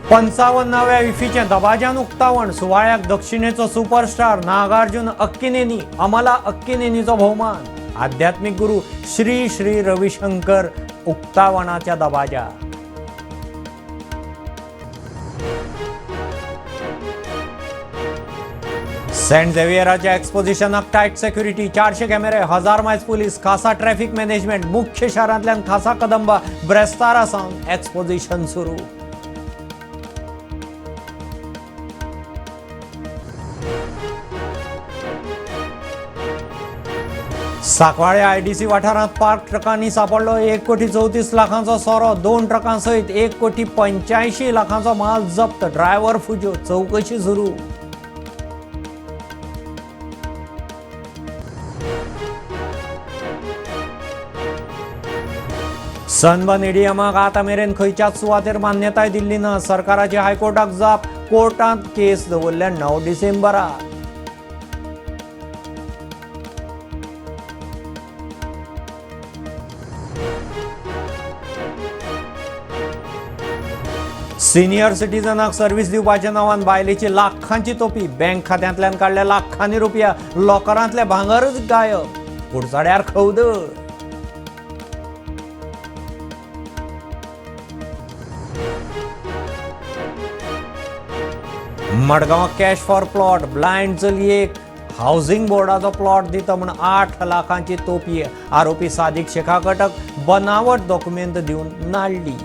55व्या इफ्फीचें दबाज्यान उक्तावण. सुवाळ्याक दक्षिणेचो सुपरस्टार नागार्जुन अक्किनेनी, अमला अक्किनेनीचो भोवमान. आध्यात्मिक गुरू श्री श्री रविशंकर उक्तावणाच्या दबाज्याक. सेंट झेवियराच्या एक्सपोजिशनाक टायट सेक्युरिटी, 400 कॅमेरे, 1000 मायल्स पुलीस, खासा ट्रॅफिक मॅनेजमेंट. मुख्य शारांतल्यान खासा कदंबा. ब्रेस्तारा सावन एक्सपोजिशन सुरू. सांकवाळे आयडीसी वाठारांत पार्क ट्रकांनी सापडलो 1 कोटी 34 लाखांचो सोरो. 2 ट्रकां सयत 1 कोटी 85 लाखांचो माल जप्त. ड्रायव्हर फुज्यो, चवकशी सुरू. सनबर्न ईडीएमाक आतां मेरेन खंयच्याच सुवातेर मान्यताय दिल्ली ना. सरकाराची हायकोर्टाक जाप. कोर्टांत केस दवरल्या 9 डिसेंबराक. सिनियर सिटीजनाक सर्व्हिस दिवपाच्या नांवान बायलेची लाखांची तोपी. बँक खात्यांतल्यान काडल्या लाखांनी रुपया. लॉकरांतले भांगरच गायब. कुडचड्यार खवदळ. मडगांवां कॅश फॉर प्लॉट. ब्लायंड चलयेक हावसिंग बोर्डाचो प्लॉट दिता म्हूण 8 लाखांची तोपी. आरोपी सादिक शेखाक अटक. बनावट डॉक्युमेंट दिवन नाडली.